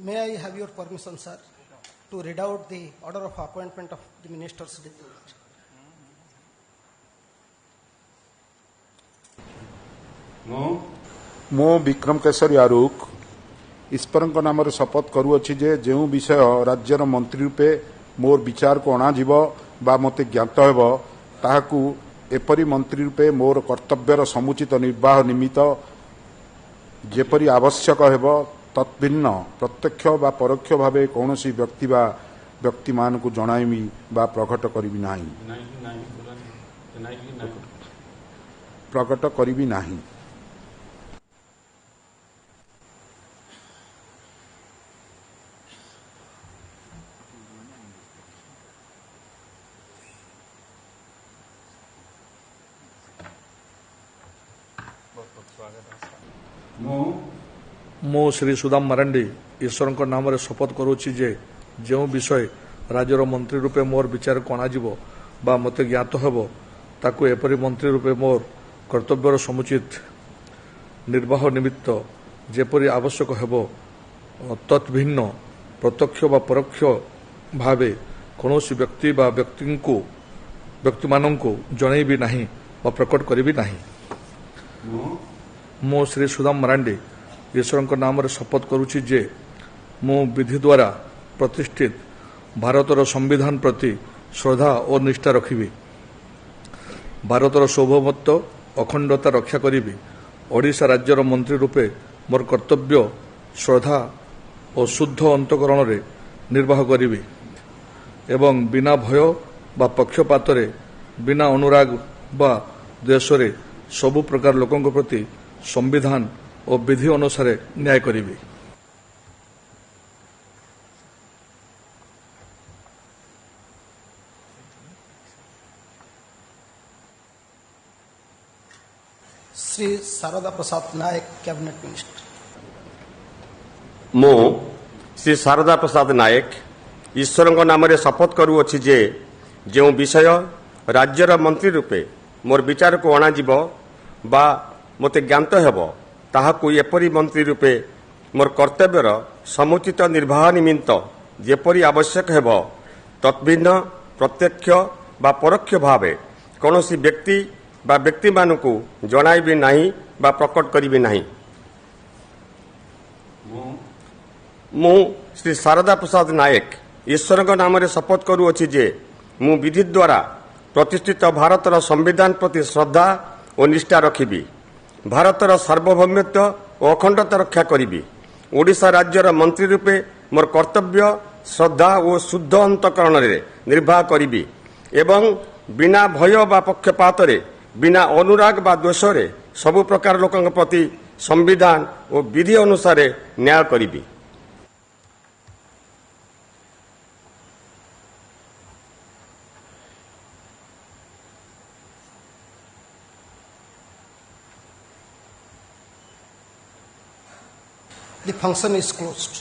May I have your permission, sir, to read out the order of appointment of the ministers designate? ମୁଁ ବିକ୍ରମ କେଶରୀ ଆରୁଖ ଈଶ୍ୱରଙ୍କ ନାମରେ ଶପଥ କରୁଅଛି ଯେ ଯେଉଁ ବିଷୟ ରାଜ୍ୟର ମନ୍ତ୍ରୀ ରୂପେ ମୋର ବିଚାରକୁ ଅଣାଯିବ ବା ମୋତେ ଜ୍ଞାତ ହେବ, ତାହାକୁ ଏପରି ମନ୍ତ୍ରୀ ରୂପେ ମୋର କର୍ତ୍ତବ୍ୟର ସମୁଚିତ ନିର୍ବାହ ନିମିତ୍ତ ଯେପରି ଆବଶ୍ୟକ ହେବ, ତଦ୍ଭିନ୍ନ ପ୍ରତ୍ୟକ୍ଷ ବା ପରୋକ୍ଷ ଭାବେ କୌଣସି ବ୍ୟକ୍ତି ବା ବ୍ୟକ୍ତିମାନଙ୍କୁ ଜଣାଇବି ବା ପ୍ରକଟ କରିବି ନାହିଁ। ପ୍ରକଟ କରିବି ନାହିଁ। ମୁଁ ଶ୍ରୀ ସୁଦାମ ମାରାଣ୍ଡି ଈଶ୍ୱରଙ୍କ ନାମରେ ଶପଥ କରୁଅଛି ଯେ ଯେଉଁ ବିଷୟ ରାଜ୍ୟର ମନ୍ତ୍ରୀ ରୂପେ ମୋର ବିଚାରକୁ ଅଣାଯିବ ବା ମୋତେ ଜ୍ଞାତ ହେବ, ତାକୁ ଏପରି ମନ୍ତ୍ରୀ ରୂପେ ମୋର କର୍ତ୍ତବ୍ୟର ସମୁଚିତ ନିର୍ବାହ ନିମିତ୍ତ ଯେପରି ଆବଶ୍ୟକ ହେବ, ତଦ୍ଭିନ୍ନ ପ୍ରତ୍ୟକ୍ଷ ବା ପରୋକ୍ଷ ଭାବେ କୌଣସି ବ୍ୟକ୍ତି ବା ବ୍ୟକ୍ତିମାନଙ୍କୁ ଜଣାଇବି ନାହିଁ ବା ପ୍ରକଟ କରିବି ନାହିଁ। ମୁଁ ଶ୍ରୀ ସୁଦାମ ମାରାଣ୍ଡି ଈଶ୍ୱରଙ୍କ ନାମରେ ଶପଥ କରୁଛି ଯେ ମୁଁ ବିଧି ଦ୍ୱାରା ପ୍ରତିଷ୍ଠିତ ଭାରତର ସମ୍ବିଧାନ ପ୍ରତି ଶ୍ରଦ୍ଧା ଓ ନିଷ୍ଠା ରଖିବି, ଭାରତର ସାର୍ବଭୌମତ୍ୱ ଅଖଣ୍ଡତା ରକ୍ଷା କରିବି, ଓଡ଼ିଶା ରାଜ୍ୟର ମନ୍ତ୍ରୀ ରୂପେ ମୋର କର୍ତ୍ତବ୍ୟ ଶ୍ରଦ୍ଧା ଓ ଶୁଦ୍ଧ ଅନ୍ତଃକରଣରେ ନିର୍ବାହ କରିବି ଏବଂ ବିନା ଭୟ ବା ପକ୍ଷପାତରେ, ବିନା ଅନୁରାଗ ବା ଦ୍ୱେଷରେ ସବୁ ପ୍ରକାର ଲୋକଙ୍କ ପ୍ରତି ସମ୍ବିଧାନ ଓ ବିଧି ଅନୁସାରେ ନ୍ୟାୟ କରିବି। Shri Sarada Prasad Nayak, Cabinet Minister. ମୁଁ ଶ୍ରୀ ଶାରଦା ପ୍ରସାଦ ନାୟକ ଈଶ୍ୱରଙ୍କ ନାମରେ ଶପଥ କରୁଅଛି ଯେ ଯେଉଁ ବିଷୟ ରାଜ୍ୟର ମନ୍ତ୍ରୀ ରୂପେ ମୋର ବିଚାରକୁ ଅଣାଯିବ ବା ମୋତେ ଜ୍ଞାତ ହେବ, ତାହାକୁ ଏପରି ମନ୍ତ୍ରୀ ରୂପେ ମୋର କର୍ତ୍ତବ୍ୟର ସମୁଚିତ ନିର୍ବାହ ନିମିତ୍ତ ଯେପରି ଆବଶ୍ୟକ ହେବ, ତଦ୍ଭିନ୍ନ ପ୍ରତ୍ୟକ୍ଷ ବା ପରୋକ୍ଷ ଭାବେ କୌଣସି ବ୍ୟକ୍ତି ବା ବ୍ୟକ୍ତିମାନଙ୍କୁ ଜଣାଇବି ନାହିଁ ବା ପ୍ରକଟ କରିବି ନାହିଁ। ମୁଁ ଶ୍ରୀ ଶାରଦା ପ୍ରସାଦ ନାୟକ ଈଶ୍ୱରଙ୍କ ନାମରେ ଶପଥ କରୁଅଛି ଯେ ମୁଁ ବିଧି ଦ୍ୱାରା ପ୍ରତିଷ୍ଠିତ ଭାରତର ସମ୍ବିଧାନ ପ୍ରତି ଶ୍ରଦ୍ଧା ଓ ନିଷ୍ଠା ରଖିବି, ଭାରତର ସାର୍ବଭୌମତ୍ୱ ଓ ଅଖଣ୍ଡତା ରକ୍ଷା କରିବି, ଓଡ଼ିଶା ରାଜ୍ୟର ମନ୍ତ୍ରୀ ରୂପେ ମୋର କର୍ତ୍ତବ୍ୟ ଶ୍ରଦ୍ଧା ଓ ଶୁଦ୍ଧ ଅନ୍ତଃକରଣରେ ନିର୍ବାହ କରିବି ଏବଂ ବିନା ଭୟ ବା ପକ୍ଷପାତରେ, ବିନା ଅନୁରାଗ ବା ଦ୍ୱେଷରେ ସବୁ ପ୍ରକାର ଲୋକଙ୍କ ପ୍ରତି ସମ୍ବିଧାନ ଓ ବିଧି ଅନୁସାରେ ନ୍ୟାୟ କରିବି। The function is closed.